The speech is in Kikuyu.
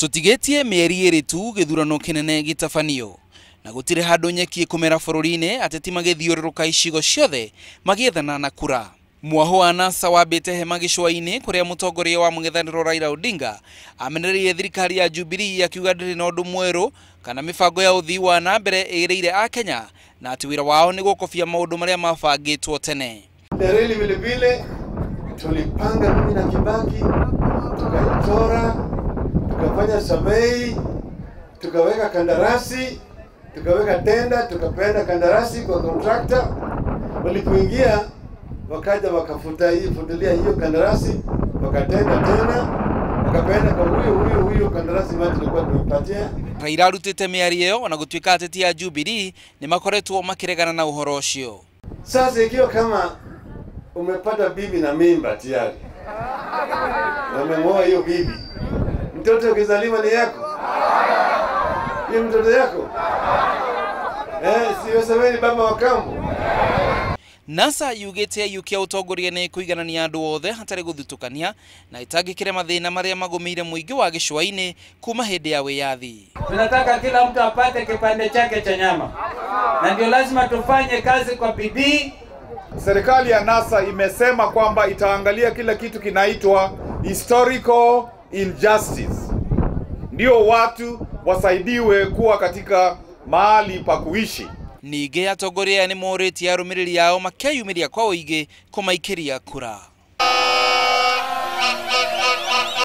Tutigetie mĩeri ĩrĩ tu gĩthurano kĩnene gĩtabanio na gũtirĩ handũ nyeki ĩkũmera bũrũri-inĩ ateti magĩthiũrũrũka icigo ciothe magĩethana na kura. Mwaho wa NASA wambĩte hema gĩcũa-inĩ kũrĩa mũtongoria wa mũng'ethanĩro Raila Odinga amenereire thirikari ya Jubilee akiuga ndĩrĩ na ũndũ mwerũ kana mĩbango ya ũthii wa na mbere ĩgĩrĩire Akenya na atĩ wĩra wao nĩ gũkobia maũndũ marĩa mabangĩtwo tene. Reli vile vile tulipanga mimi na Kibaki, tukaichora, tukafanya survey, tukaweka kandarasi, tukaweka tenda, tukapeana kandarasi kwa contractor. Walipoingia wakaja wakafuta hii futilia hiyo kandarasi, wakatenda tena, wakapeana kwa huyo kandarasi ambayo tulikuwa tumepatia. Raila arutĩte mĩario ĩyo ona gũtuĩka ateti a Jubilee nĩ makoretwo makĩregana na ũhoro ũcio. Sasa ikiwa kama umepata bibi na mimba tayari na umemwoa hiyo bibi, mtoto ukizaliwa ni yako, hiyo mtoto yako, si wewe ni baba wa kambo. NASA yugĩte aiyũkia ũtongoria nĩ kũiganania andũ othe hatarĩ gũthutũkania na ĩtangĩkĩre mathĩna marĩa magũmĩire mũingĩ wa gĩcũa-inĩ kuma hĩndĩ ya wĩyathi. Tunataka kila mtu apate kipande chake cha nyama, na ndio lazima tufanye kazi kwa bidii. Serikali ya NASA imesema kwamba itaangalia kila kitu kinaitwa historical injustice, ndio watu wasaidiwe kuwa katika mahali pa kuishi. Ningĩ atongoria aya nĩ morĩtie arũmĩrĩri ao makeyumĩria kwa ũingĩ kũmaikĩria kura.